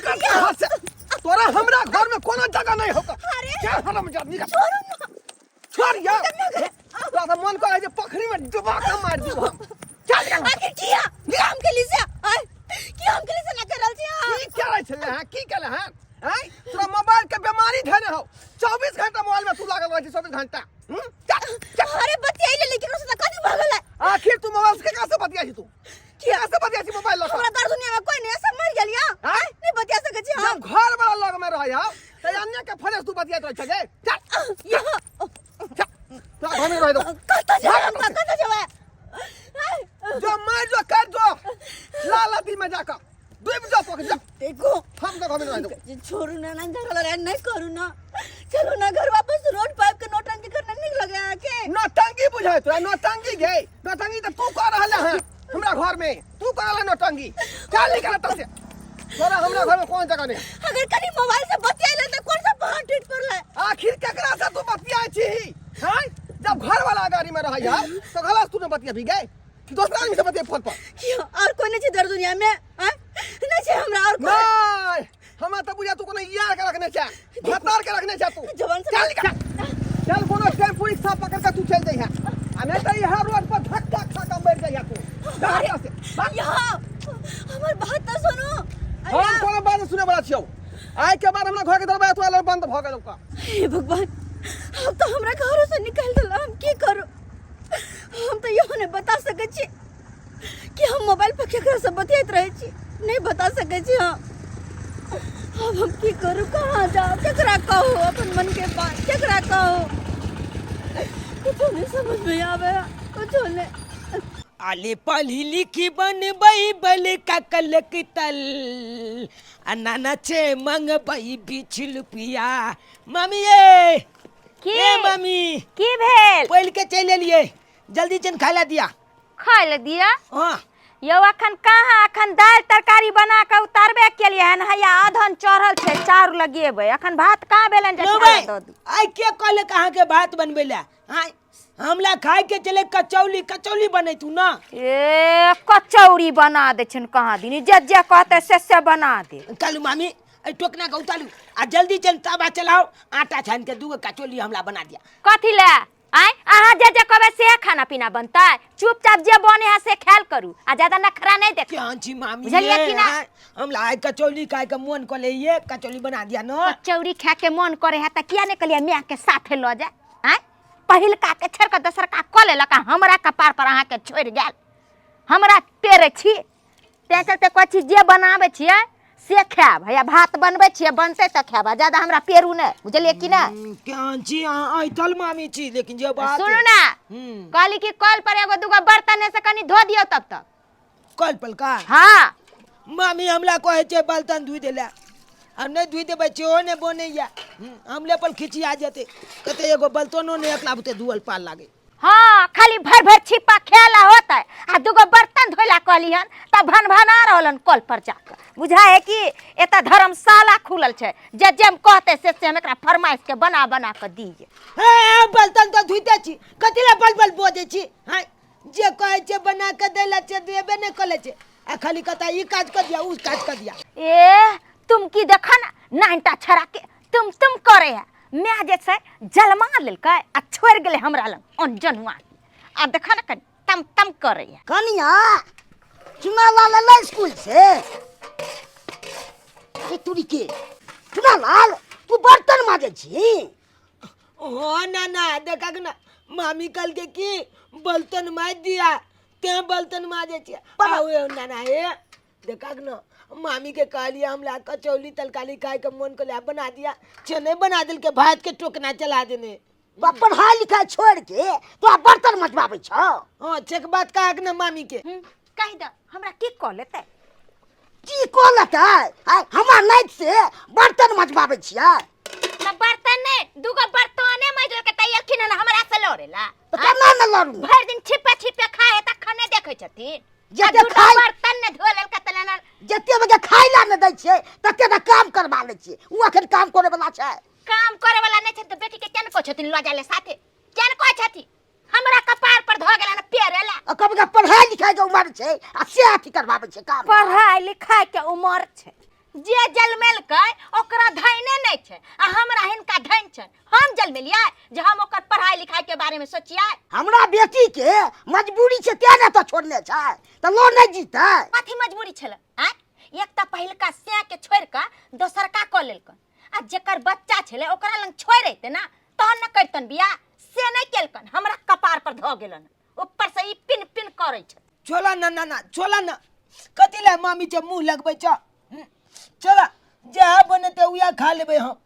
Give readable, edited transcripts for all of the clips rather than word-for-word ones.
कहाँ से तोरा हमरा घर में कोनो जगह नहीं होगा। अरे! क्या हराम जात निकल। छोड़ू ना। छोड़ यार, तोरा तो मन करे जे पोखरी में डुबा के मार दियो हम। चल निकल। आखिर किया हम के लिए से आय की हम के लिए से ना करल छी अहाँ? की करे छले हैं, की केले हैं? हैं, तोरा मोबाइल के बीमारी धेने हो, 24 घंटा मोबाइल में तू लागल रहै छी, 24 घंटा। चल चल। अरे बतियाइले लेकिन उससे कथी भगल है? आखिर तू मोबाइल से केकरा से बतियाइ छी? तू केकरा से बतियाइ छी मोबाइल लऽ कऽ? हमरा दर दुनिया में कोई नहीं है, सब मर गेल या। आँय? नहीं बतिया सकै छी हम। जब घर वाला लग में रहै हौ तऽ अन्य के फरेस तू बतियाइत रहै छे। चल यहाँ चल, तोरा घर में रहै दो। कतऽ जेबै हम? तऽ कतऽ जेबै? आँय? जो मार जो, कर जो लाल नदी में जाकर डूब जो, पोखर जा। देखो, हम तो घर में रहै दो। छोड़ू ना ना, झगड़ा लड़ाई नहीं करू ना, चलो ना घर वापस। रोड पाइप के नौटंकी करना निक लगे अहाँके? नौटंकी बुझाय तोरा? नौटंकी गे, नौटंकी तऽ तू कर रहल है हमरा घर में, तू कर रहल नौटंकी। चल निकल एतऽ से, तोरा हमरा घर में कोन जगह नहीं। अगर कनी मोबाइल से बतियाइले तऽ कौन सा पहाड़ टूट पड़लै? आखिर केकरा से तू बतियाइ छी हैं? जब घर वाला गाड़ी में रहै है तो घला तू ने बतियाबी गे कि दोसरा आदमी से बतिया फोन पर? क्यों, और कोई नहीं छै दर दुनिया में? आँय? नहीं छै हमरा और कोई? नहीं, हमरा तऽ बुझा तू कोनो यार के रखने छै, भतार के रखने छै तू। जवान से चल निकल, चल। कोनो टेम्पू रिक्शा पकड़ के तू चल जइहा, आ नहीं तो यहाँ रोड पर धक्का खा के मर जइहा तू। जा यहाँ से, भाग। यहाँ हमर बात तऽ सुनू। हम कोनो बात सुने वाला छियौ। आइ के बाद हमरा घर के दरवाजा तोरा लग बंद भऽ गेलौ का। हे भगवान, हम तो हमरा घरों से निकाल देला, हम की करू? हम तो इहो नहीं बता सकै छी कि हम मोबाइल पर केकरा से बतियाइत रहै छी, नहीं बता सकै छी हम। अब हम की करू? कहाँ जाओ? केकरा कहू अपन मन के बात? केकरा कहू? कुछो नहीं समझ में आवे, कुछो नहीं। आले पढ़ी लिखी बनबै बल का कलक तल आ नाना छे मंगबै बिछ रुपया। मामी ये की? ए मामी। की भेल? पढ़ के चलि एलियै, जल्दी चल खाय ला दिया। खाय लए दिया? हाँ। यौ, अखन कहाँ, अखन दालि तरकारी बना कऽ उतारबे केलियै हन, हैया अधन चढ़ल छै, चाउर लगेबै, अखन भात कहाँ भेलनि जे यौ खाय लए भाई, दऽ दू। आइ के कहलक अहाँके भात बनबै लए? आँय, हमला खाय के चले कचौली, कचौली बनैतू ना। ए, कचौड़ी बना दै छनि कहाँ दिन, जे जे कहतै से से बना दे। कालू मामी, एहि टोकना के उतारू आ जल्दी चल तावा चलाओ, आटा छानि के दूगो कचौली हमला बना दिया। कथी लए? आँय, अहाँ जे जे कहबै से खाना पीना बनतै? चुपचाप जे बने है से खायल करू आ ज्यादा नखरा नहीं देख। केहन छी मामी? बुझलियै कि ना? आँय, हमला आइ कचौली खाय के मन कऽ ले, ये कचौली बना दिया न। कचौड़ी खाय के मन करे है तऽ किया नहीं कहलियै माय के साथे लऽ जाय? आँय, पहिलका के छोड़ि कऽ दोसरका कऽ लेलक आ हमरा कपार पर अहाँके छोड़ि गेल, हमरा पेड़ै छी। तैं चलते कहै छी जे बनाबै छियै से खायब। हैया भात बनबै छियै, बनतै तऽ खायब, आ ज्यादा हमरा पेड़ू नहि, बुझलियै कि नहि? केहन छी अहाँ ऐठल मामी छी, लेकिन जे बात सुनू ने। कहली कि कल पर एगो दूगो बर्तन है से कनि धो दियौ तब तक। कल पर का? हाँ। मामी, हमला कहै छै बर्तन धोइ देला, हम नहि धोइ देबै, सेहो नहि बनैया। हमले पर खिचिया जेतै, कहतै एगो बर्तनो नहि एकला बुते धोअल पार लागे। हाँ, खाली भर भर छिपा खेला होता है आ दूगो बर्तन धोला कहली हन तब भन भना रहल हन कल पर जाकर। बुझा है कि एतऽ धर्मशाला खुलल छै, जे जे हम कहते से से हम एकरा फरमाइश के बना बना के दिए। हे, बर्तन तऽ धोइते छी, कथी लए बल बल बजै छी? हाँ, जे कहै छै बना के दै लए से देबे नहि करै छै, आ खाली कहता ई काज कऽ दिया, ओ काज कऽ दिया। ए, तुम की देखा ना, नाइनटा छड़ा के तुम तुम करे है। माय जे छै जलमा लेलकै आ छोड़ि गेलै हमरा लग अनजनुआ, आ देखा ना कनि तम तम करे है। कनिया, चुनालाल एलै स्कूल से? अरे तुरी के, चुनालाल, तू बर्तन माजै छी? हो ना ना, देखा ना मामी कल के की बर्तन माज दिया, ते बर्तन माजे छियै। आओ ए नाना, हे देखा ना मामी के कहलिए हमला कचौली तरकारी खाए के मन को बना दिया, चने बना दिल के भात के टोकना चला देने। तो पढ़ाई लिखाई छोड़ के तो आप बर्तन मजबाबै छौ? हाँ, चेक बात कहा ना मामी के। कहि दे हमरा की कह लेतै? की कह लेतै? आय हमरा नाइट से बर्तन मजबाबै छियै। ना बर्तन नहीं, दूगो बर्तने मजल के तैयार खिन ना हमरा से लड़ेला। तऽ केना ने लड़ू? भरि दिन छिपे छिपे खाए है तखने देखै छथिन। जते आ दूटा खाइ- बर्तन ने धो लेलकै तऽ लेना। जते बजे खाइ ला ने दै छियै तते ने काम करबा लै छियै। ओ अखन काम करे वाला छै? काम करे वाला नहीं छै तऽ बेटी के केना कहै छथिन लऽ जाय ले साथे? केना कहै छथिन? हमरा कपार पर धऽ गेला ने पेरेला। आ कभी कभी पढ़ाई लिखाई के उम्र छै आ से अथी करबाबै छै काम। पढ़ाई लिखाई के उम्र छै जे जलमेलकै ओकरा धैने नहि छै आ हमरा हिनका धैन छै। हम जलमेलियै जे हम ओकर पढ़ाई लिखाई के बारे में सोचियै? हमरा बेटी के मजबूरी छै तें ने तो छोड़ने छै, तऽ लो नहि जीतै। कथी मजबूरी छलै? आँय, एक तऽ पहिलका सैं के छोड़ि कऽ दोसरका कऽ लेलकन आ जेकर बच्चा छलै ओकरा लग छोड़ि अयतै ने तहन ने करितन बियाह, से नहि केलकन, हमरा कपार पर धऽ गेलन, ऊपर से ई पिन पिन करै छै। छोला ना ना ना, छोला ना, कथी लए मामी के मुंह लगबै छ? चला जएह बनेतै उएह खा लेबै हम,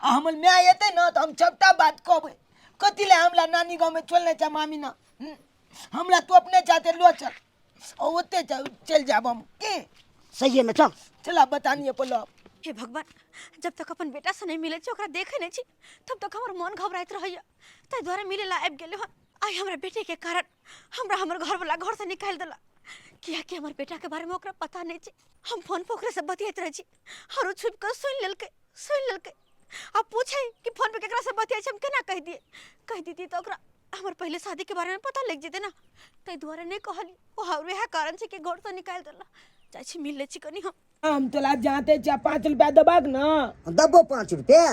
आ हमर माय एतै ने तऽ हम सबटा बात कहबै। कथी लए हमरा नानी गाँवमे छोड़ने छै मामी ने? हमरा तू अपने चाहते लो चल, आ ओते चलि जायब हम की सहिए में। चल चला बतानिए पर लो। हे भगवान, जब तक अपन बेटा से नहीं मिले छी, ओकरा देखे नहीं छी, तब तक हमर मन घबराइत रहैया, ताहि दुआरे मिले ला आबि गेलै हन। आइ हमरा बेटे के कारण हमरा हमर घरवाला घर से निकालि देला, कियाकि हमर बेटा के बारे में ओकरा पता नहीं छै। हम फोन पर ओकरा से बतियाइत रहै छी और ओ छुपि कऽ सुनि लेलकै, सुनि लेलकै आ पूछे कि फोन पे केकरा से बतियाइ छै। हम केना कहि दियै? कहि दितियै तऽ ओकरा हमर पहिले शादी के बारे में पता लागि जेतै ने, ताहि दुआरे नहि कहलियै। ओ वएह कारण छै कि घर से निकालि देला। जाइ छी, मिल लै छी कनि हम। हम तोला जाते छा 5 रुपया देबाक ना? देबो 5 रुपया।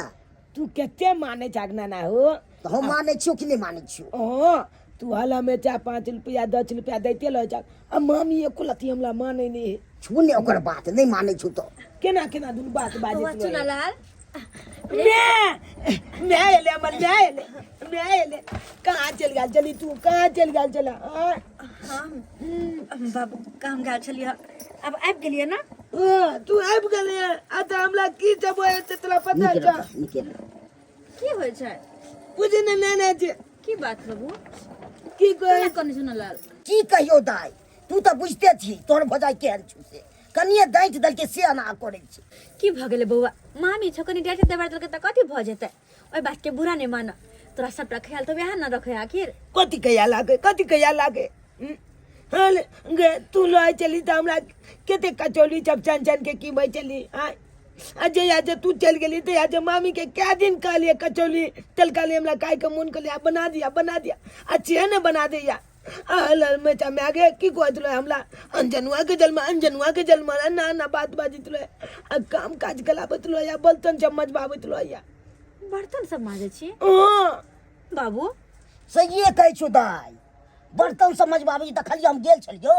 तू कते माने छाक ना ना हो? तऽ हम मानै छियौ कि नहि मानै छियौ? ओ तू हल हमें चा 5 रुपया 10 रुपया दैते लऽ जा, आ मामी एको लत्ती हमरा मानै नहीं है। छू ने ओकर बात नहीं मानै छौ तो। केना केना दुनू बात बाजैत बौआ रहै। चुनालाल। मैं मैं एले हमर, मैं एले, मैं एले। कहाँ चल गेल चली तू? कहाँ चल गेल चला? हाँ? हम बाबू काम गेल छलियै, आब आबि गेलियै ने। हाँ, तू आबि गेलै आ तऽ हमरा की सब होइ छै तोरा पता नीके छौ? रह, नीके रह। की होइ छै? बुझे ने नाना जे। की बात बाबू? की कहै? केना कनै चुनालाल? की कहियौ दाइ, तू तऽ बुझिते छी तोहर भौजाइ केहन छौ, से कनिये डाँटि देलकै से एना करै छै। की भऽ गेलै बौआ? मामी छौ, कनि डाँटि देबार देलकै तऽ कथी भऽ जेतै? ओहि बातके बुरा नहि मान, तोरा सबटा ख्याल तऽ वएह ने रखै आखिर। कथी कहिया लागे, कथी कहिया लागे? हाँ गे, तू लऽ चली तऽ हमरा कते कचौली सब छानि छानि के की चली। आँय, आ जहिया जे तू चलि गेली तहिया जे मामी के कए दिन कहलियै कचौली तलकाली हमरा खायके मोन कहलियै बना दिया, बना दिया, आ छे ने बना दैया। मेचा माय गे की कहैत रहै हमरा? अनजनुआ के जन्म, अनजनुआ के जन्म, ना ना बात बाजैत रहै आ काम काज कराबैत रहै आ बर्तन सब मजबाबैत रहै। बर्तन सब माजै छी? हाँ। बाबू सहिए कहै छौ दाइ, बर्तन सब मजबाबै छै। देखलियै हम गेल छलियौ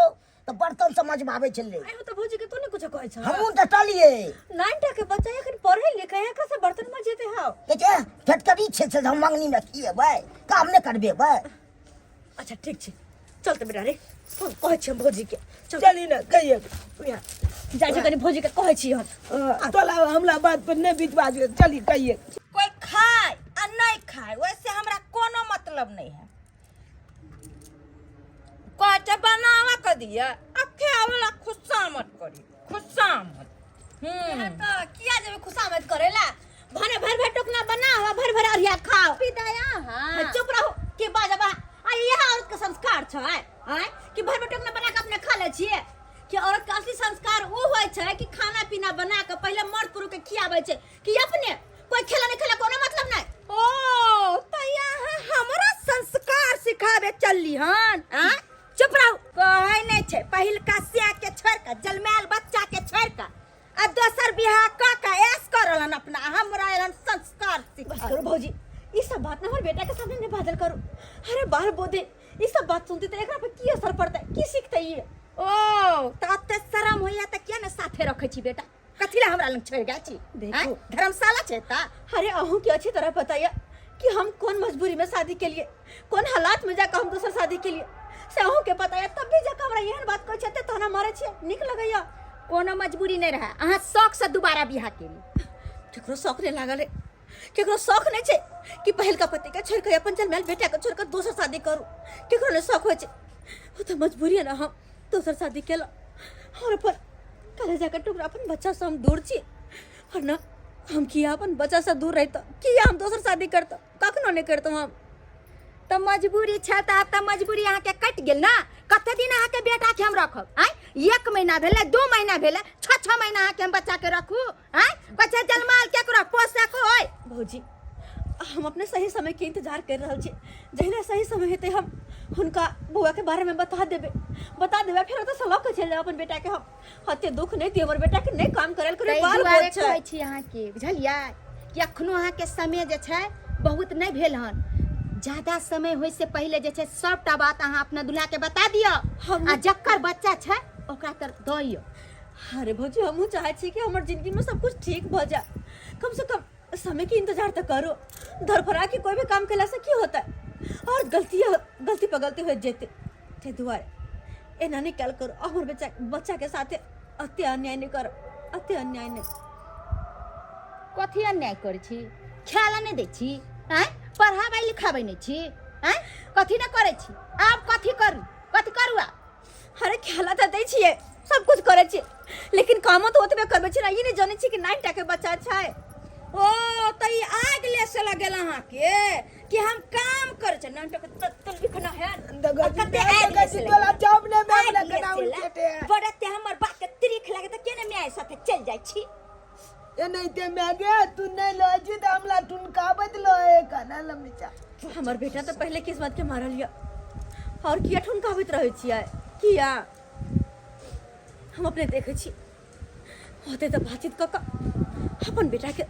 तऽ बर्तन सब मजबाबै छलै। आइ तऽ भौजी के तू नहि कुछो कहै छह? हमहूँ डटलियै। 9 टा के बच्चा एखन पढ़ै लिखै है, कैसे बर्तन मजेतै? हौ कहै छै फैक्ट्री छै से हम मंगनी मे खिएबै, काम नहि करबेबै। अच्छा ठीक छै, चल तऽ बेटा रे, कहै छी हम भौजी के। चल। चली ने कहिए। जाइ छी कनि भौजी के कहै छी हम। तोला हमरा बात पर नहि विश्वास, चली कहिए। कोई खाए आ नहीं खाए वैसे हमरा कोनो मतलब नहीं है। कहते बनावा के दिया आ खाए वाला खुस्सा मत करी, खुस्सा मत। तऽ किया जेबै खुशामद करेला? भने भर भर टोकना बनाओ आ भर भर अरिया खाओ। विदाया। हाँ, हाँ चुप रहो के बाजब। आ यह औरत के संस्कार छै आय कि भर भर टोकना बना के अपने खा ले छियै? कि औरत के असली संस्कार ओ होइ छै कि खाना पीना बना के पहिले मर्द पुरुष के खियाबै छै कि अपने? कोई खेला नहीं खेला कोनो मतलब नहीं। ओ तो यहाँ हमरा संस्कार सिखाबे चलली हन? आ चुप रहो। कहै नहीं छै पहिलका स्या के छोड़ के जलमायल बच्चा के छोड़ के आ दोसर बियाह क के ऐश करलन अपना, हमरा एलन संस्कार बस सिखा। करो भौजी, ई सब बात ना हमर बेटा के सामने नहीं बाजल करू। अरे बाल बोधे ई सब बात सुनते तो एकरा पर की असर पड़तै, की सीखतै ई? ओ त अते शरम होइया त किया ने साथे रखै छी बेटा? कथी ला हमरा लग छोड़ गेल छी? देखो। आँय? धर्मशाला छै ता। अरे अहूँ के अच्छी तरह पता है कि हम कौन मजबूरी में शादी के लिए, कौन हालात में जाकर हम दोसर शादी के लिए, से अहूँ के पता है, तब भी जाकर हमरा एहन बात कहै छै तहन हम मारै छियै, नीक लगैया? कोनो मजबूरी नहीं रहे, अहाँ शौक से दोबारा बियाह केली। केकरो शौक नहीं लागल है, केकरो शौक नहीं छै कि पहिलका पति के छोड़ के अपन जन्मायल बेटा के छोड़ के दोसर शादी करू। केकरो नहीं शौक होइ छै। ओ तऽ मजबूरी है ना, हम दोसर शादी केलहुँ और अपन कलेजा के टुकड़ा अपन बच्चा से हम दूर छी, और ना हम किया अपन बच्चा से दूर रहितहुँ, किया हम दोसर शादी करतहुँ? कखनो नहीं करतहुँ हम। तऽ मजबूरी छै तऽ आब तऽ मजबूरी अहाँके कटि गेल ना। कते दिन अहाँके बेटाके हम रखब? आँय, 1 महीना भेलै, 2 महीना भेलै, 6-6 महीना अहाँके हम बच्चाके रखू? आँय, कहै छै जलमाल केकरो पोसैके होय। भौजी, हम अपने सही समय के इंतजार कर रहल छी। जहिना सही समय हेतै हम हुनका बौआ के बारे में बता देबै। बता देबै, फेर ओतऽ से लऽ कऽ चलि जायब अपन बेटाके। हम हते दुख नहि दियौ हमर बेटाके, नहि काम करल करू। ताहि बाल दुआरे बोझ छै। कहै छी अहाँके, बुझलियै कि अखनो अहाँके समय जे छै बहुत नहि भेल हन। ज्यादा समय होइ से पहिले जे छै सबटा बात अहाँ अपना दुल्हा के बता दियौ हम आ जकर बच्चा छै ओकरा तर दऽ दियौ। अरे भौजी, हमहूँ चाहै छी कि हमर जिंदगी में सब कुछ ठीक भऽ जाए। कम से कम समय के इंतजार तो करो। धड़फड़ा के कोई भी काम केला से की होता है? और गलती गलती पर गलती हो जेते। ताहि दुआरे एना नहीं कल करो, हमर बच्चा बच्चा के साथे अते अन्याय नहीं करो, अते अन्याय नहीं। कथी अन्याय करै छी? खाय लए नहि दै छी? आँय, पढ़ाबै लिखाबै नहि छी? आँय, कथी नहि करै छी? आब कथी करू, कथी करू आब? अरे खेला तऽ दै छियै, सब कुछ करै छियै, लेकिन कामो तऽ ओतबे करबै छियै ने। ई नहि जानै छियै कि 9 टा के बच्चा छै। ओ तऽ ई आगि लेसे लगेल अहाँके कि हम काम करै छी। नान टके तत्तल बिखना है। देखै छी, कते आगि देखै छी, लेसे तोरा जब ने मैं आगि अपना केना लेसे ला। उल्टेटे है। बड़ा ते हमर बात के त्रिख लागे तऽ केने माय साथे चलि जाइ छी? एनाहिते माय गे, तू नहि लऽ छी तऽ हमरा टुनकाबैत लऽ कना लम्बी। हमर बेटा तऽ पहिले किस्मत के मारल यऽ, और किया ठुनकाबैत रहै छियै? किया? हम अपने देखै छी, होते तऽ बातचीत कऽ कऽ अपन बेटा के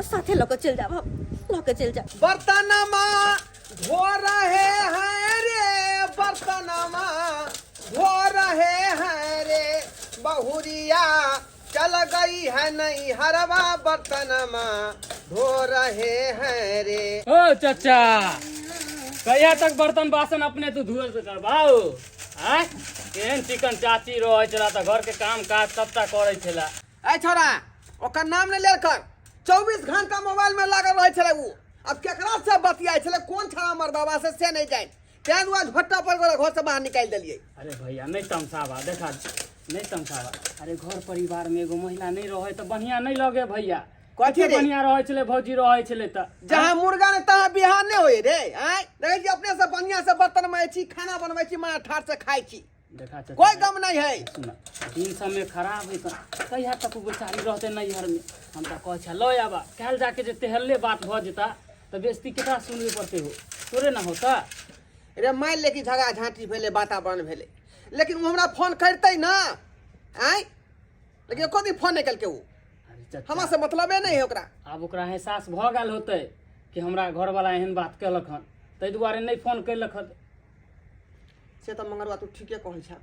साथे लऽ कऽ चलि जायब, हम लऽ कऽ चलि जायब। बर्तनमा धो रहे हैं रे, बर्तनमा धो रहे हैं रे, बहुरिया चल गई है नहीं हरवा, बर्तनमा धो रहे हैं रे। ओ चाचा, कहिया तक बर्तन बासन अपने तू धुए से करबाऊ? आँय, केहन चिकन चाची रहै छला तऽ घर के काम काज सबटा करै छला। ऐ छोरा, ओकर नाम नहि लेल कर। 24 घंटा मोबाइल में लागल रहै छलै उ। अब केकरा से बतियाइ छलै, कोन छड़ा मर्दवा से, से नहि जानि। तें दुआरे झोटा पर ओकरा घर से बाहर निकालि देलियै। अरे भैया, नहीं तमसाबा, देखा, नहीं तमसाबा। अरे घर परिवार में एगो महिला नहीं रहे तऽ बढ़िया नहीं लगे भैया। कथी कते रे? बढ़िया रहै छलै भौजी रहै छलै तऽ। जहाँ मुर्गा ने तहाँ बिहान नहि होय रे। आँय, देखै छी, अपने से बढ़िया से बर्तन में छी, खाना बनबै छी, माँ ठाठ से खाइ छी। देखा चाचा, कोई गम नहीं है। सुन, दिन समय खराब है तऽ कहिया तक ओ बेचारी रहतै नैहर में? हम तऽ कहै छै लऽ आबा, काल्हि जाके जे तेहल्ले बात भऽ जेता तऽ बेइज्जती केकरा सुनबे पड़तै? हो तोरे ना होता। रे, मान ले कि झगड़ा झांटी भेलै, वातावरण भेलै, लेकिन ओ हमरा फोन करतै ना? आँय, लेकिन एको दिन फोन नहि केलकै ओ। अरे चाचा, हमरा से मतलबे नहीं है ओकरा। आब ओकरा एहसास भऽ गेल होतै कि हमरा घरवाला एहन बात केलक हन, ताहि दुआरे नहि फोन केलक हन। से तऽ मंगरुआ तू ठीके कहै छह।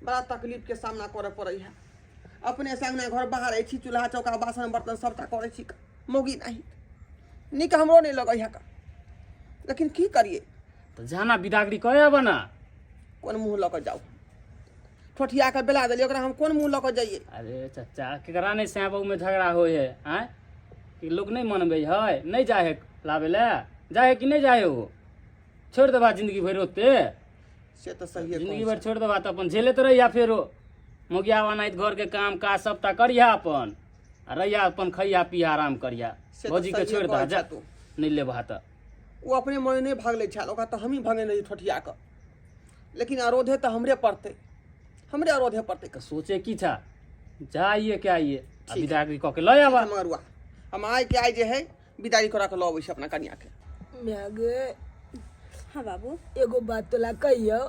बड़ा तकलीफ के सामना करऽ पड़ै है। अपने से अंगना घर बाहर छी, चूल्हा चौका बासन बर्तन सबटा करै छी। मौगी नहीं नीक हमरो नहीं लगै है, लेकिन की करिए? तऽ जाना बिदागरी कऽ आबऽ ना। कोन मुँह लऽ कऽ जाउ? ठोठिया के बेला देलियै ओकरा, हम कोन मुँह लऽ कऽ जइए? अरे चचा, केकरा नहि साँय बहू में झगड़ा होइ है? आँय, कि लोक नहि मनबै है? नहि जाइ है लाबै लए? जाइ है कि नहि जाइ है? ओ छोड़ि देबा जिंदगी भरि ओते? से तऽ सहिए जिंदगी कहै भरि छोड़ि देबा तऽ अपन झेलैत रहिया, फेरो मोगिया नाहित घरके काम काज सबटा करिहा अपन आ रहिया, अपन खैया पिया आराम करिहा। से तऽ भौजीके सहिए छोड़ि दह कहै जा। छह तू। नहि लेबहा तऽ। ओ अपने मने नहि भागलै छल, ओकरा तऽ हमही भगेने रही ठोठिया कऽ, लेकिन अरोधे तऽ हमरे पड़तै, हमरे अरोधे पड़तै। तऽ सोचे की छा? जाइए के आइए आ ठीक। विदागरी कऽ के लऽ आबा। मगरुआ, हम आइ के आइ जे है विदाई करा के लऽ अबै छी अपना कनिया के। माय गे। हाँ बाबू। एगो बात तोला कहियो।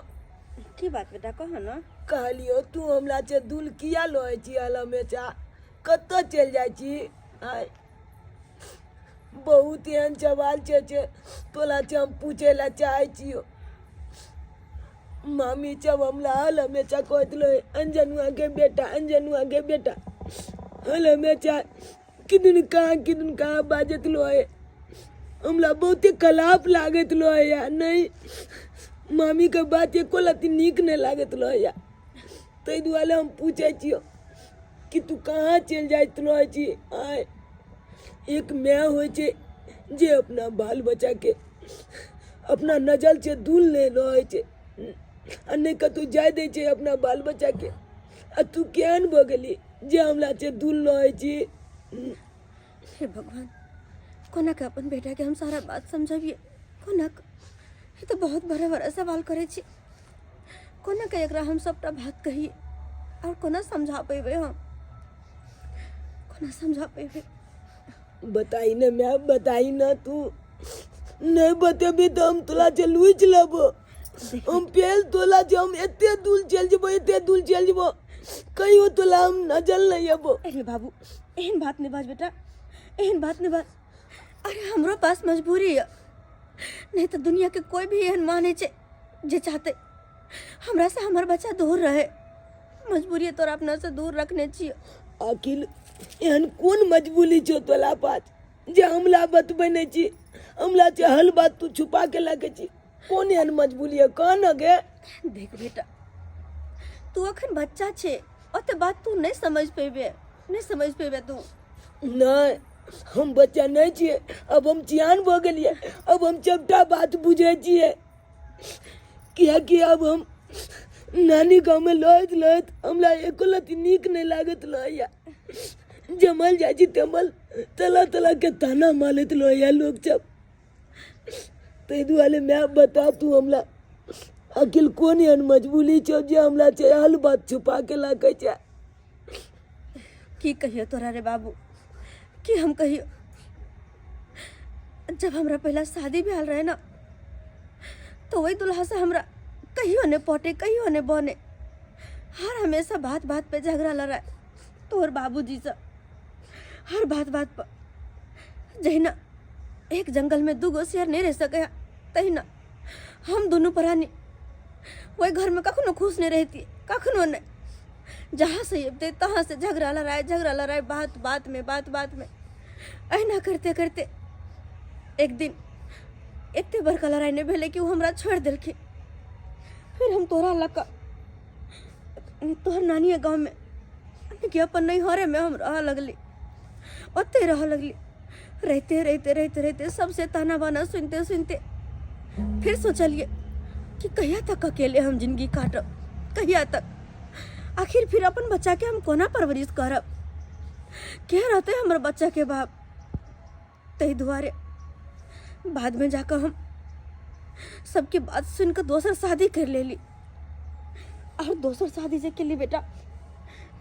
की बात बेटा, कह ना। कहलियो, तू हमरा से दूल किया लहै छी? हल हमेशा कतऽ चलि जाइ छी? आय, बहुत एहन सवाल छै जे तोला से हम पूछे ला चाहै छियो। मामी सब हमरा हल हमेशा कहैत रहे, अंजनुआ के बेटा, अंजनुआ के बेटा। हल हमेशा किदन कहाँ किदन कहाँ बाजैत रहे, हमरा बहुते खराब लागैत रहैया। नहि, मामीके बात एको रत्ती नीक नहि लागैत रहैया। ताहि दुआरे हम पूछै छियौ कि तू कहाँ चलि जाइत रहै छी? आय, एक माय होइ छै जे अपना बाल बच्चाके अपना नजर से दूर नहि रहै छै आ नहि कतहु जाय दै छै अपना बाल बच्चाके। आ तू केहन भऽ गेली जे हमरा से दूर रहै छी? हे भगवान, कोना के अपन बेटा के हम सारा बात समझाबिए? कोना के? ई तऽ बहुत बड़ा बड़ा सवाल करै छी। कोना के एकरा हम सबटा बात कहिए और कोना समझा पेबै हम? कोना समझा पेबै? बताई ना मैं, बताई ना। तू नहीं बतेबी तो हम तोला से लूच लेबो। हम पेल तोला जे हम एते दूर चलि जेबो एते दूर चलि जेबो कहियो तोला हम नजर नहि अबो। अरे बाबू, एहन बात नहीं बाज बेटा, एहन बात नहीं बाज। अरे हमरो पास मजबूरी है, नहीं तो दुनिया के कोई भी एहन माने छे जे चाहते हमरा से हमर बच्चा दूर रहे। मजबूरी है तोरा अपना से दूर रखने छियो। आखिर एहन कोन मजबूरी छो तोला पास जे हमला बतबै नहि छी, हमला चाहल बात तू छुपा के लगे छी? कोन एहन मजबूरी है कह न गे। देख बेटा, तू अखन बच्चा छे, ओते बात तू नहीं समझ पेबे, नहीं समझ पेबे तू। नहीं, हम बच्चा नहीं छियै, अब हम जियान भऽ गेलियै, अब हम सबटा बात बुझै छियै। कियाकि अब हम नानी गाँवमे लहैत लहैत हमरा एको लत्ती नीक नहि लागैत रहैया। जमल जाइ छी तमल तरह तरह के ताना मारैत रहैया लोक सब। ताहि दुआरे माय बता तू हमरा अकिल कोन एहन मजबूरी छौ जे हमरा चाहल बात छुपा के राखै छै। की कहियो तोरा रे बाबू, की हम कहियो। जब हमरा पहला शादी भेल रहे ना, तो वही दुल्हा से हमरा कहियो ने पटे, कहियो ने बने, हर हमेशा बात बात पे झगड़ा लड़ाए तोहर बाबूजी से, हर बात बात पर। जहिना एक जंगल में दूगो शेर नहीं रह सके, तहिना हम दोनों प्राणी वही घर में कखनो खुश नहीं रहती, कखनो नहीं। जहाँ से अबते तहाँ से झगड़ा लड़ाई, झगड़ा लड़ाई, बात बात में, बात बात में, अहिना करते करते एक दिन एते बड़का लड़ाई नहीं भेलै कि ओ हमरा छोड़ि देलखिन। फिर हम तोरा लऽ कऽ तोहर नानिए गाँवमे कि अपन नैहरेमे हम रहऽ लगली, ओतहि रहऽ लगली। रहिते रहिते रहिते रहिते सबसे ताना बाना सुनते सुनते फिर सोचलिए कि कहिया तक अकेले हम जिंदगी काटब, कहिया तक आखिर फिर अपन बच्चा के हम कोना परवरिश करब, के रहते हमर बच्चा के बाप। ताहि दुआरे बाद में जाकर हम सबके बात सुनकर दोसर शादी कर लेली। और दोसर शादी जे केली बेटा,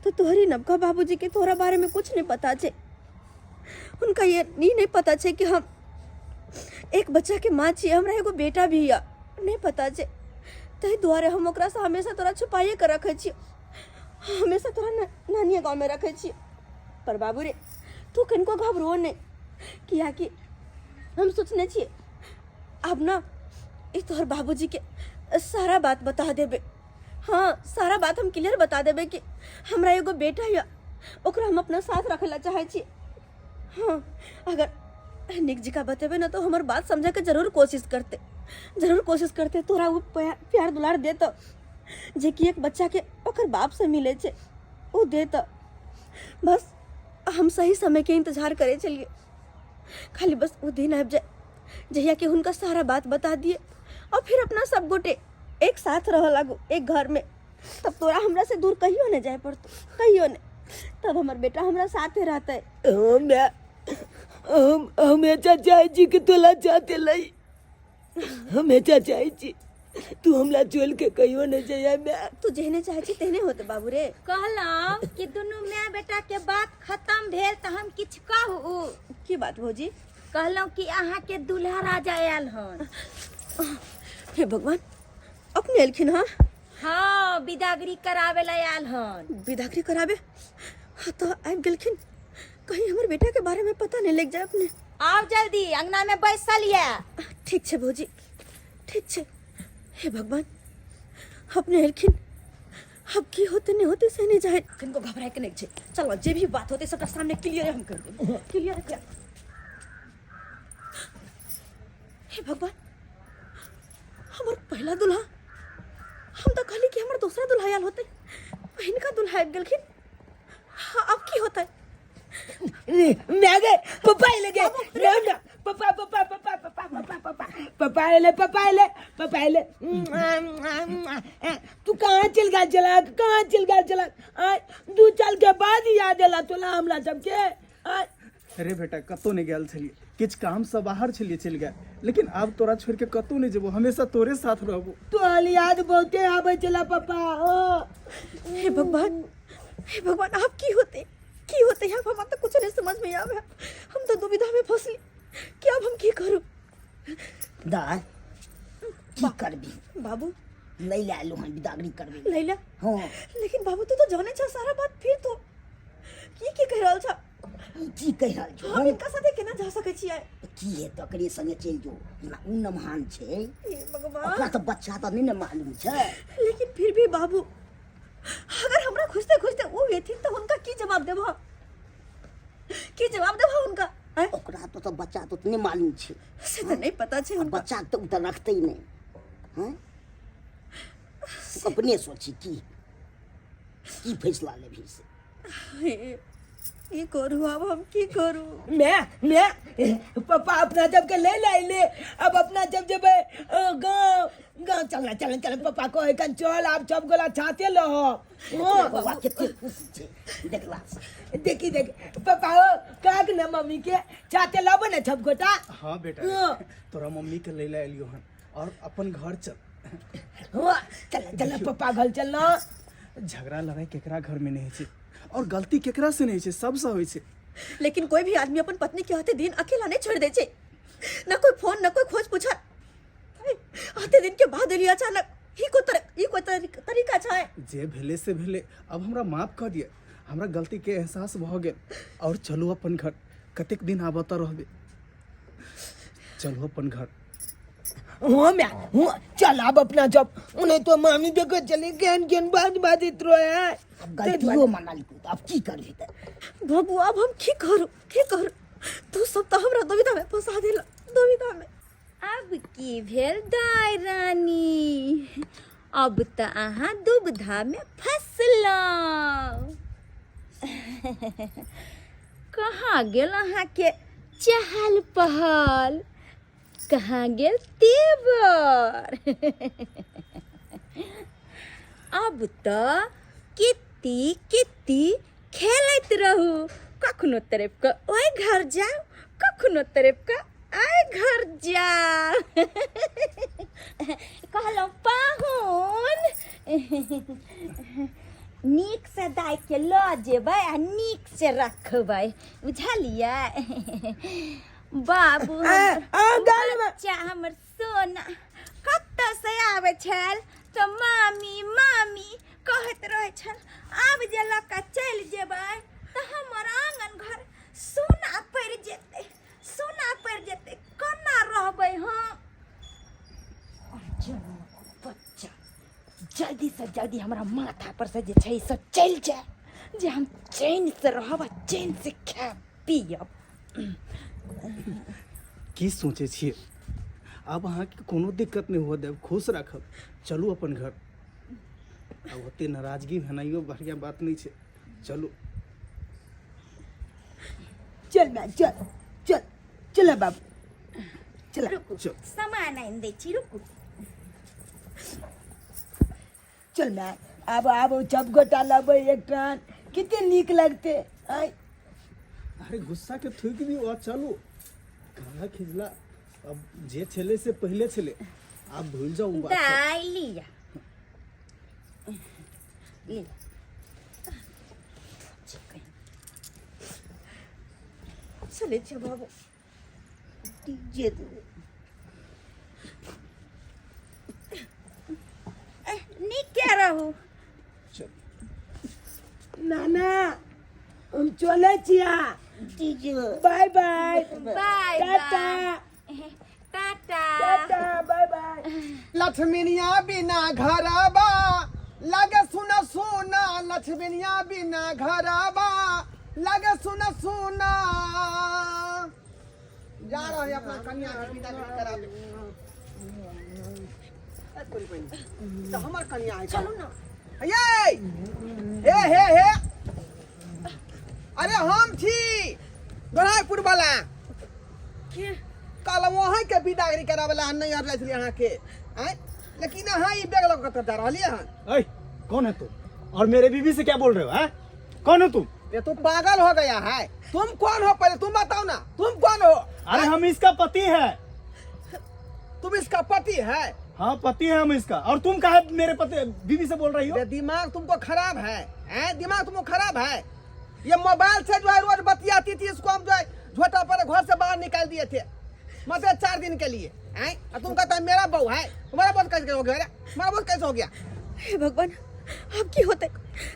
तो तोहरी नवका बाबूजी के तोहरा बारे में कुछ नहीं पता छे। उनका ये नहीं पता छे कि हम एक बच्चा के माँ छी, हमरा एगो बेटा भी है, नहीं पता छे। ताहि दुआरे हम ओकरा से हमेशा तोरा छुपाइए के रखे छी, हमेशा तोरा नानिए गाँव में रखे छी। पर बाबू रे, तू कनिको घबरो नहीं, कियाकि हम सोचने छियै अब ना ई तोहर बाबूजी के सारा बात बता देबे। हाँ, सारा बात हम क्लियर बता देबे कि हमरा एगो बेटा है, ओकरा हम अपना साथ रखे ला चाहे छी। हाँ, अगर निक जी का बतेबे ना तो हमर बात समझे के जरूर कोशिश करते, जरूर कोशिश करते, तोरा वो प्यार दुलार देतो जे कि एक बच्चा के ओकर बाप से मिले छे वो देतो। बस हम सही समय के इंतजार करे चलिए, खाली बस वो दिन आबि जाए जहिया के हुनका सारा बात बता दिए और फिर अपना सब गोटे एक साथ रह लागू एक घर में, तब तोरा हमरा से दूर कहियो नहीं जाए पड़तो, कहियो नहीं। तब हमर बेटा हमरा साथे रहते। हम हमेशा चाहे छी कि तोला चाहते लई, हमेशा चाहे छी तू हमरा छोड़ के कहियो नहीं जाए। मैं तू जेहने चाहे छी तेहने होते बाबू रे। कहलहुँ कि दुनू माय बेटा के बात खत्म भेल तऽ हम किछु कहू। की बात भौजी? कहलहुँ कि अहाँके दूल्हा राजा आयल हन। हे भगवान, अपने एलखिन हँ? हाँ, बिदागरी करावे ला आयल हन। बिदागरी करावे? हाँ तो आबि गेलखिन, कहीं हमर बेटा के बारे में पता नहीं लग जाए अपने। आउ जल्दी, अंगना में बैसल ये। ठीक छे भौजी, ठीक छे। हे भगवान, अपने एलखिन, अब की होते नहीं होते से नहीं जाए। किनको घबराए के नहीं छे, चलो जे भी बात होते सबका सामने क्लियर हम कर देब, क्लियर कर। हे भगवान, हमर पहला दुल्हा, हम तो कहली कि हमर दूसरा दुल्हा आयल होते, पहिनका दुल्हा आबि गेलखिन। हाँ, अब की होते? मैं गए पप्पा आइले गे। ना ना पप्पा पप्पा पप्पा पप्पा पप्पा पप्पा पप्पा आइले, पप्पा आइले, पप्पा आइले। तू कहाँ चल गया चला, कहाँ चल गया चला? आय 2 साल के बाद याद आला तोला हमरा सबके। आय अरे बेटा, कतौ नहीं गेल छलिए, किछु काम से बाहर छलिए चलि गेल, लेकिन आब तोरा छोड़ के कतौ नहीं जेबो, हमेशा तोरे साथ रहबो। तोहर याद बहुते आबै छला पप्पा। हो हे भगवान, हे भगवान, आप की होते, की होते? यहाँ भगवान तो कुछ नहीं समझ में आवे, हम तो दुविधा में फंसली कि अब हम की करूं। दाय की करबी बाबू? लै लए एलहुँ हन बिदागरी करबै लए। लैला हँ लेकिन बाबू तू तो जाने छ सारा बात फिर तो की की कहि रहल छ ई की कहि रहल छौ हम इनका साथे केना जा सकै छियै की हेतै ओकरे संगे चलि जो ओना ओ नमहान छै हे भगवान ओकरा तऽ बच्चा तऽ नहि ने मालूम छै लेकिन फिर भी बाबू अगर हमरा खोजते खोजते वो हेथिन तऽ हुनका की जवाब देब हम की जवाब देब हम हुनका आँय? ओकरा तो तऽ बच्चा तऽ नहि मालूम छै से तऽ नहि पता छै आ हुनका बच्चाके तऽ ओ तऽ रखतै नहि हँ तू अपने सोची की की फैसला लेबही से हे, की करू आब हम की करू मैं मैं पापा अपना जब के ले ले ले अब अपना जब जेबै गाँव गाँव चलना चलना चल पापा को एखन चल आब सब गोला छाते लहो देखले बौआ कते खुशी छै देखला से देखी देख पापा हो कहक ने मम्मी के छाते लबो ने सब गोटा हाँ बेटा हाँ। तोरा मम्मी के ले ले एलियो हन और अपन घर चल हाँ चल चल पापा घर चलना झगड़ा लड़ाई केकरा घर में नहीं होइ छै और गलती केकरा से नहीं होइ छै सबसँ होइ छै लेकिन कोई भी आदमी अपन पत्नी के आते दिन अकेला नहीं छोड़ दे छे ना कोई फोन ना कोई खोज पूछा आते दिन के बाद एली अचानक ही को तर, ही कोई तरीका छै जे भेले से भेले अब हमरा माफ कऽ दिअ हमरा गलती के एहसास भऽ गेल और चलू अपन घर कतेक दिन आब ओतऽ रहबै चलू अपन घर हाँ मैं हाँ चल अब अपना जब उन्हें तो मामी देखो चली गेन गेन बाज बाजित रहे है आब गलतियो मानलको तऽ आब की करबही तऽ बाबू अब हम की करू की करू तू सब तो हमरा दुविधा में फंसा देला दुविधा में अब की भेल दाय रानी अब तऽ अहाँ दुविधा में फसलहुँ कहाँ गेल अहाँके चहल पहल कहाँ गेल तेवर अब तऽ कित्ती कित्ती खेलैत रहू कखनो तरफ के ओहि घर जाउ कखनो तरफ के आइ घर जाउ कहलहुँ पाहुन नीकसँ दाइके लऽ जेबै आ नीकसँ रखबै बुझलियै बाबू हमर बच्चा हमर सोना कतऽ से आबै छल तऽ मामी मामी कहैत रहै छल आब जे लऽ कऽ चलि जेबै तऽ हमर आङ्गन घर सोना पड़ि जेतै सोना पड़ि जेतै कोना रहबै हम बच्चा जल्दी से जल्दी हमरा माथा पर से जे छै से चलि जाय जे हम चैन से रहब आ चैन से खायब पियब की सोचै छियै आब अहाँके कोनो दिक्कत नहि हुअ देब खुश राखब चलू अपन घर आब ओते नाराजगी भेनाइयो बढ़िआँ बात नहि छै चलू चल मैं चल चल चल बाबू चल रुकू चल। सामान आनि दै छी रुकू चल मैं आब आब सब गोटा लबै एक टान कते नीक लगते आय अरे गुस्सा के थूक दियो आ चलू काला खिजला अब जे छेले से पहले छेले आप भूल जाओ उ बात सब। दाइ लिअ लिअ चलै छियै बाबू डीजे नीके रहू चल नाना हम चलै छिया DJ bye bye bye tata tata tata bye bye लक्ष्मीनिया बिना घरबा लगे सुना सुना लक्ष्मीनिया बिना घरबा लगे सुना सुना जा रहे हैं अपना कन्या के विदागरी कराबे ए, तोरी बहिन, तऽ हमर कन्या है चलू ना ये हे हे हे अरे हम छी गोरायपुर वाला के कहलहुँ अहाँके विदागरी कराबै लए नहि आर छलियै अहाँके आँय लेकिन अहाँ ई बैग लऽ कऽ कतऽ जा रहलियै हन ऐ कौन है तू और मेरे बीवी से क्या बोल रहे हो हैं कौन हो तुम ये तो पागल हो गया है तुम कौन हो पहले तुम बताओ ना तुम कौन हो अरे हम इसका पति है तुम इसका पति है हाँ पति है हम इसका और तुम कहा मेरे पति बीवी से बोल रही हो ये दिमाग तुमको खराब है हैं दिमाग तुमको खराब है ये मोबाइल से जो है रोज बतियाती थी इसको हम जो है झोटा पर घर से बाहर निकाल दिए थे मतलब 4 4 दिन के लिए हैं, और तुम कहता है मेरा बहू है। तुम्हारा बहू कैसे हो गया रे? तुम्हारा बहू कैसे हो गया? हे भगवान, अब की होते?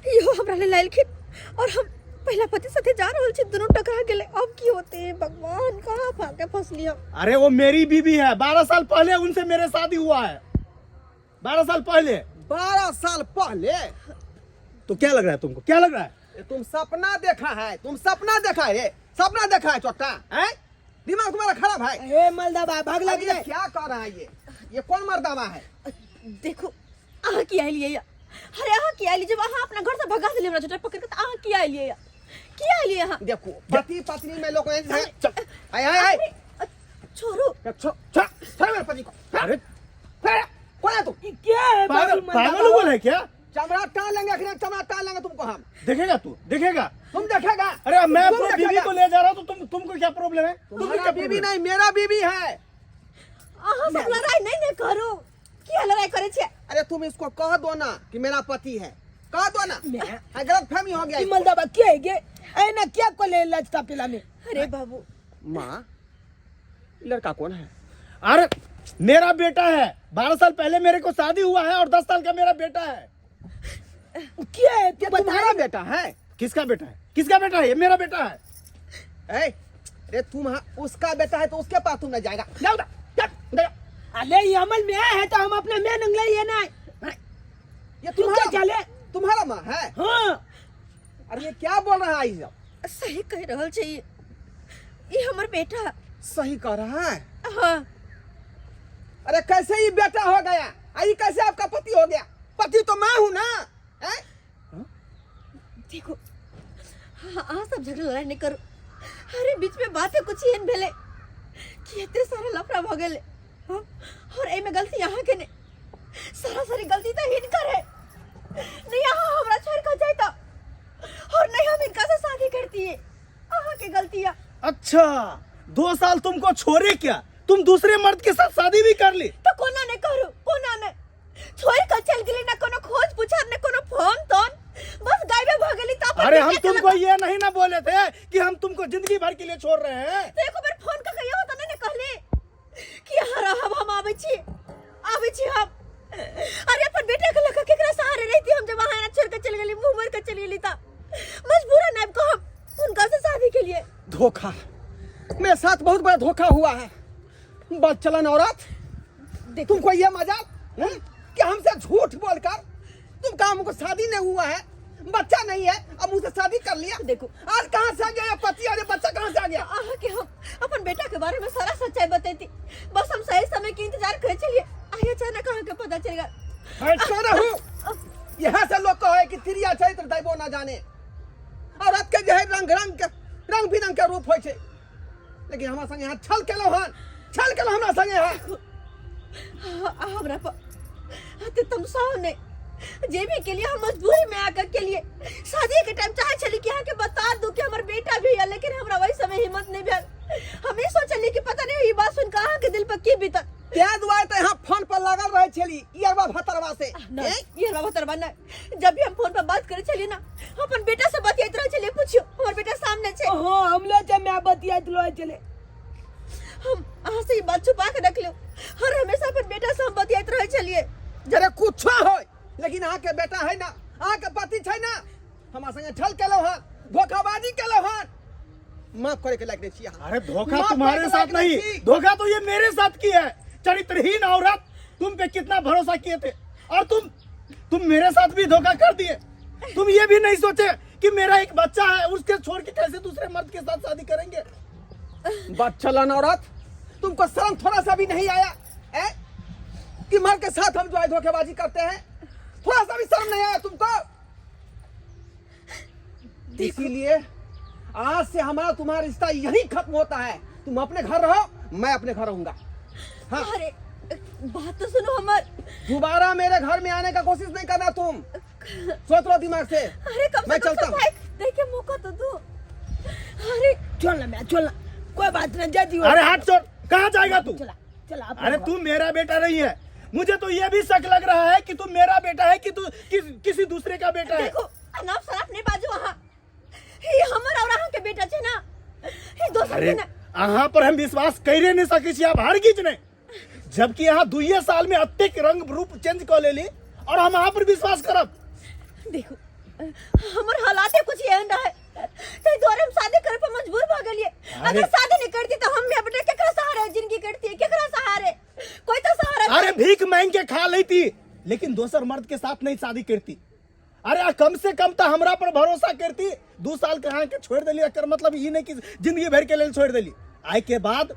इहो हमरा ले लायलखिन और हम पहला पति साथे जा रहल छी, दुनू टकरा गेलै। अब की होते? हे भगवान, कहाँ फाके फंसली हम? अरे वो मेरी बीवी है, 12 साल पहले उनसे मेरे शादी हुआ है, 12 साल पहले। 12 साल पहले? तो क्या लग रहा है तुमको, क्या लग रहा है? ये तुम सपना देखा है, तुम सपना देखा है रे, सपना देखा है चोटा है, दिमाग तुम्हारा खराब है। ए मलदबा भाग लग अरे ये गए। क्या कर रहा है ये? ये कौन मर्दावा है? देखो अहाँ की आइलियै या? अरे अहाँ की आइलियै? जब अहाँ अपना घर से भगा देलियै हमरा झोटा पकड़ के, तऽ अहाँ की आइलियै या? की आइलियै अहाँ? देखो पति पत्नी में लोग चल आय आय आय। अरे, छोड़ू। छोड़ छोड़ छोड़ मेरे पति को। अरे अरे, कौन है तू? ई क्या है पागल बाबू मलदबा? पागल उगल है क्या? चमड़ा टाल लेंगे अखिलेश, चमड़ा टाल लेंगे तुमको हम। देखेगा तू, देखेगा। तुम देखेगा। अरे मैं तुम अपनी बीवी देखेगा। को ले जा रहा हूँ तो तुमको क्या प्रॉब्लम है? तुमको तुम्हारा क्या बीवी प्रॉब्लम है? नहीं, मेरा बीवी है। अहाँ सब लड़ाई नहीं ने करू, किया लड़ाई करे छियै? अरे तुम इसको कह दो ना कि मेरा पति है, कह दो ना। हाँ, गलत फहमी हो गया ई इसको। मलदबा क्या है गे? ऐ ना क्या को ले लचता पिला में? अरे बाबू। माँ, लड़का कौन है? अरे मेरा बेटा है, 12 साल पहले मेरे को शादी हुआ है और 10 साल का मेरा बेटा है। क्या है तू ये बता? तुम्हारा बेटा है? किसका बेटा है? किसका बेटा है? ये मेरा बेटा है। ए, अरे तुम उसका बेटा है तो उसके पास तुम नहीं जाएगा। जाओ उधर, जा, उधर जाओ। अरे ये अमल में है तो हम अपना मैं नंगला ये ना। ये तू क्या तुम्हारा चले? तुम्हारा माँ है? हाँ। अरे ये क्या बोल रहा है ये सब? सही कह रहल छै ई। ई हमर बेटा। सही कह रहा है? हाँ। अरे कैसे ये बेटा हो गया? आई कैसे आपका पति हो गया? पति तो मैं हूँ ना। हैं? देखो हाँ, अहाँ सब झगड़ा लड़ाई नहीं करू। अरे बीच में बातें कुछ एहन भेलै कि एते सारा लफड़ा भऽ गेलै। हाँ? और एहिमे गलती अहाँके नहि, सरासरी गलती तऽ हिनकर है। नहीं अहाँ हमरा छोड़ कऽ जाइता और नहीं हम हिनका से शादी करतिए। अहाँके गलती है। अच्छा 2 साल तुमको छोड़े क्या? तुम दूसरे मर्द के साथ शादी भी कर ली? तो कोना नहीं करू, कोना नहीं छोड़ कऽ चल गेली, ना कोनो खोज पूछा ना कोनो फोन तोन, बस गायबे भऽ गेली। तऽ अपन अरे हम बेटा के तुमको ये नहीं ना बोले थे कि हम तुमको जिंदगी भर के लिए छोड़ रहे हैं। तो एको बेर फोन कऽ के इहो तऽ नहीं ने कहले कि अहाँ रहब, हम आबै छी, आबै छी हम। अरे अपन बेटा के लऽ कऽ केकरा सहारे रहिती हम जब अहाँ एना छोड़ कऽ चलि गेली, मुँह मोड़ कऽ चलि गेली? तऽ मजबूरन आबि कऽ हम हुनका से शादी के लिए। धोखा, मेरे साथ बहुत बड़ा धोखा हुआ है। बदचलन औरत, तुमको ये मजा कि हमसे झूठ बोलकर तुम कहा हमको शादी नहीं हुआ है, बच्चा नहीं है, अब मुझसे शादी कर लिया। देखो आज कहाँ से आ गया ये पति? अरे बच्चा कहाँ से आ गया? अहाँ के हम अपन बेटा के बारे में सारा सच्चाई बतैती, बस हम सही समय के इंतजार करे छलिए, आई अचानक अहाँ के पता चल गया। कह रहूं यहाँ से लोग कहे कि तिरिया चरित्र दैबो ना जाने, औरत के जे है रंग रंग के रंग बिरंग के रूप होइ छै, लेकिन हमरा संगे यहाँ छल केलहुँ हन, छल केलहुँ हमरा संगे यहाँ। हमरा पर अते तमसाओ नहीं, जे भी के लिए हम मजबूरी में आकर के लिए शादी के टाइम चाहे छली कि अहाँ के बता दू कि हमर बेटा भी है, लेकिन हमरा वही समय हिम्मत नहीं भेल। हम ई सोचली कि पता नहीं ई बात सुन के अहाँ के दिल पर की बीतल। तें दुआरे तऽ यहाँ फोन पर लागल रहै छली ई अरबा भतरवा से। नहीं, ई अरबा भतरवा नहीं, जब भी हम फोन पर बात करे छली ना, हम अपन बेटा से बतियाइत रहै छली। पूछियो हमर बेटा सामने छै। हाँ, हमलो जे मैं बतियाइत रहै छलै। हम अहाँ से ई बात छुपा के रखलियो, हर हमेशा अपन बेटा से हम बतियाइत रहै छलिए। जरे कुछो होय, लेकिन अहाँ के बेटा है ना, अहाँ के पति छै ना, हमरा संगे छल केलहुँ हन, धोखाबाजी केलहुँ हन, माफ करे के लायक नहीं छी अहाँ। अरे धोखा माफ तुम्हारे करे के साथ लायक नहीं नहीं, छी। धोखा तो ये मेरे साथ की है। चरित्रहीन औरत, तुम पे कितना भरोसा किए थे और तुम मेरे साथ भी धोखा कर दिए। तुम ये भी नहीं सोचे कि मेरा एक बच्चा है, उसके छोड़ के कैसे दूसरे मर्द के साथ शादी करेंगे। बच्चलन औरत, तुमको शर्म थोड़ा सा भी नहीं आया है कि मर्द के साथ हम जो है धोखेबाजी करते हैं? थोड़ा सा भी शर्म नहीं आया तुमको? इसीलिए आज से हमारा तुम्हारा रिश्ता यही खत्म होता है। तुम अपने घर रहो, मैं अपने घर रहूंगा। हाँ। अरे बात तो सुनो हमार। दोबारा मेरे घर में आने का कोशिश नहीं करना तुम, सोच लो दिमाग से। अरे कम से मैं कम चलता हूँ। सफाई देखे मौका तो दो। अरे चल ना मैं, चल ना, कोई बात नहीं, जा दियो। अरे हाथ छोड़, कहाँ जाएगा तू? चला चला अपने अरे घर। तू मेरा बेटा नहीं है, मुझे तो ये भी शक लग रहा है कि तू मेरा बेटा है कि तू किसी दूसरे का बेटा है। देखो अनाप शनाप नहीं बाजू, वहाँ ये हमर और अहाँ के बेटा छे ना, ये दोसर अरे के ना। अहाँ पर हम विश्वास करे नहीं सकै छी आब हरगिज नहीं। जबकि अहाँ 2 साल में अतेक रंग रूप चेंज कऽ लेली और हम अहाँ पर विश्वास करब। देखो हमर हालाते कुछ एहन रहे ताहि दुआरे हम शादी करे पर मजबूर भऽ गेलियै। अगर शादी नहीं करती तो हम माय बेटा केकरा सहारे जिंदगी कटती, केकरा सहारे? कोई तो सहारा। अरे भीख मांग के खा लेती लेकिन दोसर मर्द के साथ नहीं शादी करती। अरे कम से कम तो हमरा पर भरोसा करती। 2 साल के अहाँ के छोड़ देली, एकर मतलब ई नहीं कि जिंदगी भर के लेल छोड़ देली। आइ के बाद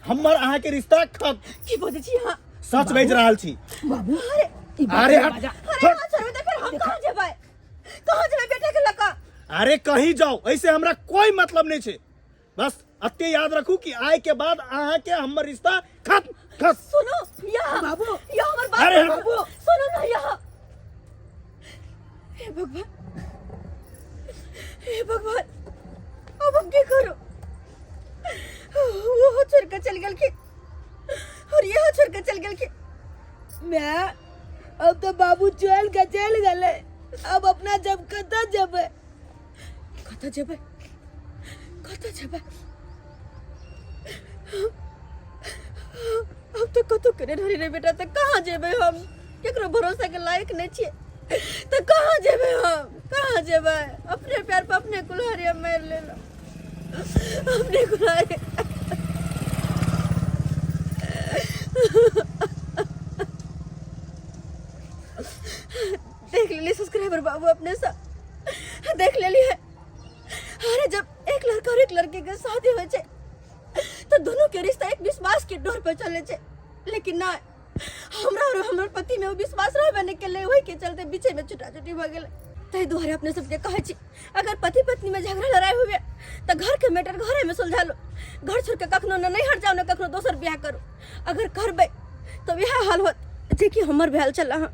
हमर अहाँ के रिश्ता खत्म। की बजै छी अहाँ? सच बाजि रहल छी बाबू। अरे अरे अरे अहाँ छोड़बै तऽ फेर हम कहाँ जेबै? कहाँ जेबै बेटा के लऽ कऽ? अरे कहीं जाओ, ऐसे हमरा कोई मतलब नहीं छे। बस अते याद रखू कि आय के बाद अहाँ के हमर रिश्ता खत्म खत्म। सुनो यहाँ बाबू। यहाँ हमर बात। अरे बाबू सुनो ना यहाँ। हे भगवान, हे भगवान, अब हम की करू? वो छोड़ के चल गेल की और यहाँ छोड़ के चल गेल की। मैं अब तो बाबू चल के चल गए, अब अपना जब कतऽ जेबै? कतऽ जेबै? कतऽ जेबै? हम तो कतौ के नहीं रे बेटा, तो कहाँ जेबै हम? केकरो भरोसा के लायक नहीं छियै तो कहाँ जेबै हम? कहाँ जेबै? अपने पैर पर अपने कुल्हाड़ी हम मारि लेलहुँ, अपने कुल्हाड़ी। देख लेली सब्सक्राइबर बाबू, अपने सब देख लेली है। अरे जब एक लड़का और एक लड़की के शादी हो छे तो दोनों के रिश्ता एक विश्वास के डोर पर चले छे, लेकिन ना हमरा और हमर पति में वो विश्वास रहबे नहीं केले, वही के चलते बीचे में छुटा छुटी भ गेलै। ताहि दुआरे अपने सबके कहै छी अगर पति पत्नी में झगड़ा लड़ाई हुए तो घर के मैटर घरे में सुलझा लो, घर छोड़ के कखनो न नैहर जाओ न कखनो दोसर ब्याह करू। अगर करबै तो वएह हाल होत जे कि हमर भेल छल। अहाँ